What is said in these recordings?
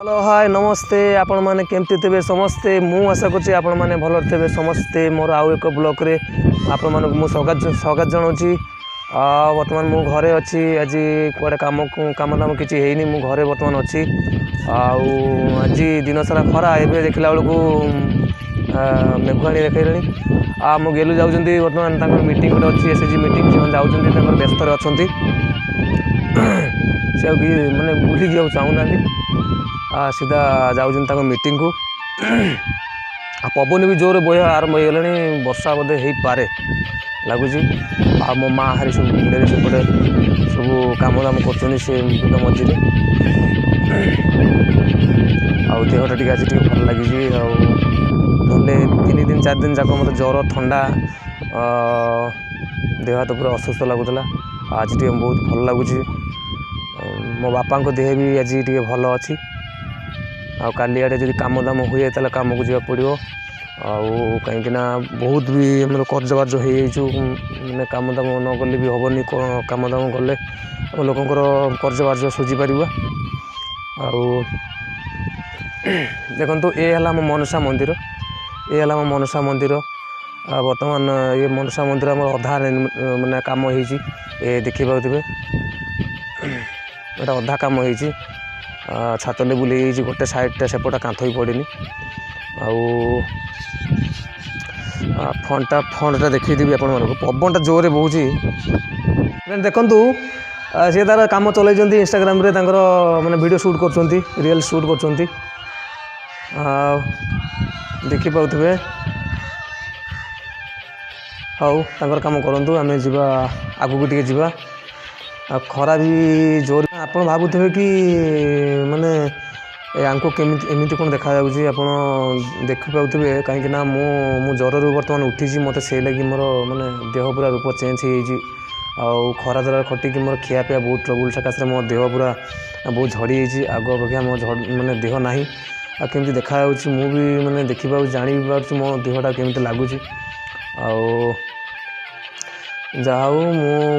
Hello, ହାଏ, ନମସ୍ତେ। ଆପଣମାନେ କେମିତି ଥିବେ ସମସ୍ତେ? ମୁଁ ଆଶା କରୁଛି ଆପଣମାନେ ଭଲରେ ଥିବେ ସମସ୍ତେ। ମୋର ଆଉ ଏକ ବ୍ଲଗ୍ରେ ଆପଣମାନଙ୍କୁ ମୁଁ ସ୍ୱାଗତ ସ୍ୱାଗତ ଜଣାଉଛି। ଆଉ ବର୍ତ୍ତମାନ ମୁଁ ଘରେ ଅଛି। ଆଜି କୁଆଡ଼େ କାମ ଦାମ କିଛି ହେଇନି, ମୁଁ ଘରେ ବର୍ତ୍ତମାନ ଅଛି। ଆଉ ଆଜି ଦିନସାରା ଖରା, ଏବେ ଦେଖିଲା ବେଳକୁ ମେଘୁଆଣି ଦେଖେଇଲାଣି। ଆଉ ଆମ ଗେଲୁ ଯାଉଛନ୍ତି ବର୍ତ୍ତମାନ, ତାଙ୍କର ମିଟିଂ ଗୋଟେ ଅଛି, ଏସ୍ ଏଚ୍ ଜି ମିଟିଂ। ସେମାନେ ଯାଉଛନ୍ତି, ତାଙ୍କର ବ୍ୟସ୍ତରେ ଅଛନ୍ତି। ସେ ଆଉ କିଛି ମାନେ ବୁଲି ଯିବାକୁ ଚାହୁଁନାହାନ୍ତି, ସିଧା ଯାଉଛନ୍ତି ତାଙ୍କ ମିଟିଂକୁ। ଆଉ ପବନ ବି ଜୋରରେ ବହିବା ଆରମ୍ଭ ହେଇଗଲାଣି, ବର୍ଷା ବୋଧେ ହେଇପାରେ ଲାଗୁଛି। ଆଉ ମୋ ମା ହାରି ସବୁ ବିଲରେ ସେପଟେ ସବୁ କାମ ଦାମ କରୁଛନ୍ତି ସେ ବିଲ ମଝିରେ। ଆଉ ଦେହଟା ଟିକେ ଆଜି ଟିକେ ଭଲ ଲାଗିଛି, ଆଉ ନହେଲେ 3 ଦିନ 4 ଦିନ ଯାକ ମୋତେ ଜ୍ୱର, ଥଣ୍ଡା, ଦେହ ହାତ ପୁରା ଅସୁସ୍ଥ ଲାଗୁଥିଲା। ଆଜି ଟିକେ ବହୁତ ଭଲ ଲାଗୁଛି। ମୋ ବାପାଙ୍କ ଦେହ ବି ଆଜି ଟିକେ ଭଲ ଅଛି। ଆଉ କାଲି ଆଡ଼େ ଯଦି କାମ ଦାମ ହୁଏ, ତାହେଲେ କାମକୁ ଯିବାକୁ ପଡ଼ିବ। ଆଉ କାହିଁକିନା ବହୁତ ବି ଆମର କର୍ଜ ବାର୍ଜ ହେଇଯାଇଛୁ, ମାନେ କାମ ଦାମ ନ କଲେ ବି ହେବନି। କାମ ଦାମ କଲେ ଆମ ଲୋକଙ୍କର କର୍ଜ ବାର୍ଜ ଶୁଝିପାରିବା। ଆଉ ଦେଖନ୍ତୁ, ଏ ହେଲା ଆମ ମନସା ମନ୍ଦିର, ଏ ହେଲା ଆମ ମନସା ମନ୍ଦିର। ଆଉ ବର୍ତ୍ତମାନ ଏ ମନସା ମନ୍ଦିର ଆମର ଅଧା ମାନେ କାମ ହେଇଛି। ଏ ଦେଖିପାରୁଥିବେ, ଏଇଟା ଅଧା କାମ ହେଇଛି। ଛାତ ଲେବୁଲ୍ ହେଇଯାଇଛି ଗୋଟେ ସାଇଡ଼୍ଟା, ସେପଟ କାନ୍ଥ ବି ପଡ଼ିନି। ଆଉ ଫ୍ରଣ୍ଟଟା ଦେଖେଇଦେବି ଆପଣମାନଙ୍କୁ। ପବନଟା ଜୋରରେ ବହୁଛି। ଦେଖନ୍ତୁ, ସିଏ ତାର କାମ ଚଲେଇଛନ୍ତି। ଇନଷ୍ଟାଗ୍ରାମରେ ତାଙ୍କର ମାନେ ଭିଡ଼ିଓ ସୁଟ୍ କରୁଛନ୍ତି, ରିଲ୍ ସୁଟ୍ କରୁଛନ୍ତି, ଆଉ ଦେଖିପାରୁଥିବେ। ହଉ, ତାଙ୍କର କାମ କରନ୍ତୁ, ଆମେ ଯିବା ଆଗକୁ ଟିକେ ଯିବା। ଆଉ ଖରା ବି ଜୋର। ଆପଣ ଭାବୁଥିବେ କି ମାନେ ୟାଙ୍କୁ କେମିତି ଏମିତି କ'ଣ ଦେଖାଯାଉଛି? ଆପଣ ଦେଖିପାରୁଥିବେ, କାହିଁକିନା ମୁଁ ଜ୍ୱରରୁ ବର୍ତ୍ତମାନ ଉଠିଛି। ମୋତେ ସେଇ ଲାଗି ମୋର ମାନେ ଦେହ ପୁରା ରୂପ ଚେଞ୍ଜ ହେଇଯାଇଛି। ଆଉ ଖରା ଦ୍ୱାରା ଖଟିକି ମୋର ଖିଆପିଆ ବହୁତ ଟ୍ରବୁଲ୍ ସକାଶରେ ମୋ ଦେହ ପୁରା ବହୁତ ଝଡ଼ିଯାଇଛି। ଆଗ ଅପେକ୍ଷା ମୋ ମାନେ ଦେହ ନାହିଁ। ଆଉ କେମିତି ଦେଖାଯାଉଛି ମୁଁ ବି ମାନେ ଦେଖିପାରୁଛି, ଜାଣି ବି ପାରୁଛି ମୋ ଦେହଟା କେମିତି ଲାଗୁଛି। ଆଉ ଯାହା ହଉ,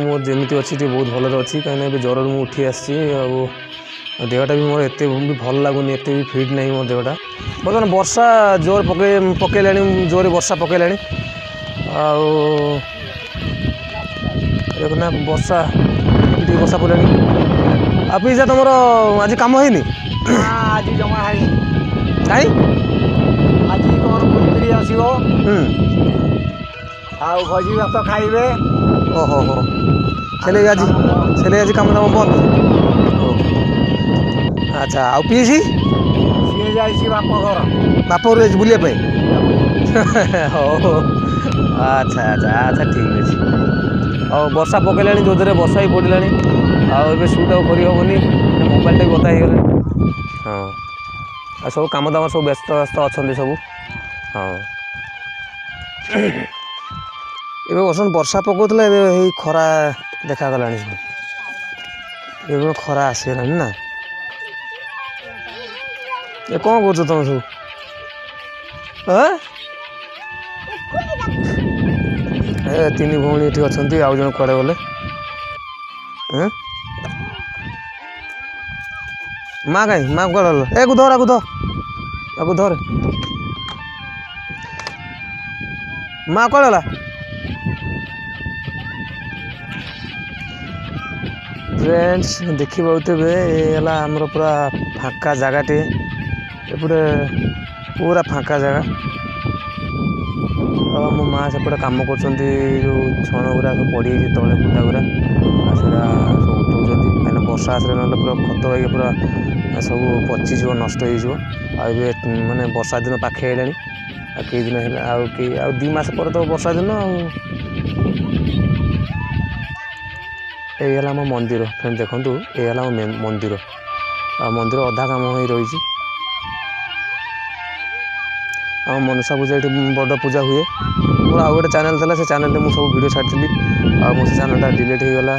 ମୁଁ ଯେମିତି ଅଛି ଟିକେ ବହୁତ ଭଲରେ ଅଛି, କାହିଁକିନା ଏବେ ଜ୍ୱରରୁ ମୁଁ ଉଠି ଆସିଛି। ଆଉ ଦେହଟା ବି ମୋର ଏତେ ବି ଭଲ ଲାଗୁନି, ଏତେ ବି ଫିଟ୍ ନାହିଁ ମୋ ଦେହଟା। ବର୍ତ୍ତମାନ ବର୍ଷା ଜୋର ପକେଇଲାଣି, ଜୋରରେ ବର୍ଷା ପକେଇଲାଣି। ଆଉ ଦେଖୁନା, ବର୍ଷା ଟିକେ ବର୍ଷା ପଡ଼ିଲାଣି। ଆଉ ପିଇସା, ତମର ଆଜି କାମ ହେଇନି? ଆଜି ଜମା ହେଇନି। କାଇଁ? ଆଜି କ'ଣ ମନ୍ତ୍ରୀ ଆସିବ ଆଉ ଭୋଜି ଭାତ ଖାଇବେ। ଓହୋ ହୋ, ସେଲେ ଆଜି କାମ ଦାମ ବନ୍ଦ। ଆଚ୍ଛା, ଆଉ ପିଇସି? ସିଏ ଯାଇଛି ବାପ ଘର। ବାପ ଘର ଯାଇଛି ବୁଲିବା ପାଇଁ। ହଉ, ଆଚ୍ଛା ଆଚ୍ଛା ଆଚ୍ଛା, ଠିକ୍ ଅଛି। ଆଉ ବର୍ଷା ପକେଇଲାଣି, ଯୋଉଥିରେ ବର୍ଷା ବି ପଡ଼ିଲାଣି। ଆଉ ଏବେ ସୁଟ୍ ଆଉ କରିହେବନି, ମୋବାଇଲଟା ବି ଓଦା ହେଇଗଲାଣି। ହଁ, ଆଉ ସବୁ କାମ ଦାମ ସବୁ ବ୍ୟସ୍ତ ବ୍ୟସ୍ତ ଅଛନ୍ତି ସବୁ। ହଁ, ଏବେ ବର୍ତ୍ତମାନ ବର୍ଷା ପକାଉଥିଲା, ଏବେ ଏଇ ଖରା ଦେଖାଗଲାଣି। ଏବେ ଖରା ଆସିଗଲାଣି ନା? ଏ କ'ଣ କରୁଛ ତମେ ସବୁ? ଏ ତିନି ଭଉଣୀ ଏଠି ଅଛନ୍ତି, ଆଉ ଜଣେ କୁଆଡ଼େ ଗଲେ? ମା କାଇଁ? ମା କୁଆଡ଼େ ଗଲେ? ଏ ଧର, ଆକୁ ଧର, ଆକୁ ଧର। ମା କୁଆଡ଼େ ଗଲା? ଫ୍ରେଣ୍ଡସ୍, ଦେଖିପାରୁଥିବେ, ଏ ହେଲା ଆମର ପୁରା ଫାଙ୍କା ଜାଗାଟିଏ। ଏପଟେ ପୁରା ଫାଙ୍କା ଜାଗା। ଆଉ ମୋ ମା ସେପଟେ କାମ କରୁଛନ୍ତି। ଯେଉଁ ଛଣ ଗୁଡ଼ା ସବୁ ପଡ଼ିଯାଇଛି ତଳେ, କୁଟା ଗୁଡ଼ା, ଆଉ ସେଟା ସବୁ ଉଠଉଛନ୍ତି, କାହିଁକିନା ବର୍ଷା ଆସିଲେ ନହେଲେ ପୁରା ଖତ ହେଇକି ପୁରା ସବୁ ପଚିଯିବ, ନଷ୍ଟ ହେଇଯିବ। ଆଉ ଏବେ ମାନେ ବର୍ଷା ଦିନ ପାଖେଇ ହେଲାଣି। ଆଉ କେଇ ଦିନ ହେଲା, ଆଉ କି ଆଉ 2 ମାସ ପରେ ତ ବର୍ଷା ଦିନ। ଆଉ ଏଇ ହେଲା ଆମ ମନ୍ଦିର। ଫ୍ରେଣ୍ଡ, ଦେଖନ୍ତୁ, ଏଇ ହେଲା ଆମ ମନ୍ଦିର। ଆଉ ମନ୍ଦିର ଅଧା କାମ ହୋଇ ରହିଛି। ଆମ ମନସା ପୂଜା ଏଠି ବଡ଼ ପୂଜା ହୁଏ। ମୋର ଆଉ ଗୋଟେ ଚ୍ୟାନେଲ୍ ଥିଲା, ସେ ଚ୍ୟାନେଲ୍ରେ ମୁଁ ସବୁ ଭିଡ଼ିଓ ଛାଡ଼ିଥିଲି, ଆଉ ମୋ ସେ ଚ୍ୟାନେଲ୍ଟା ଡିଲିଟ୍ ହେଇଗଲା।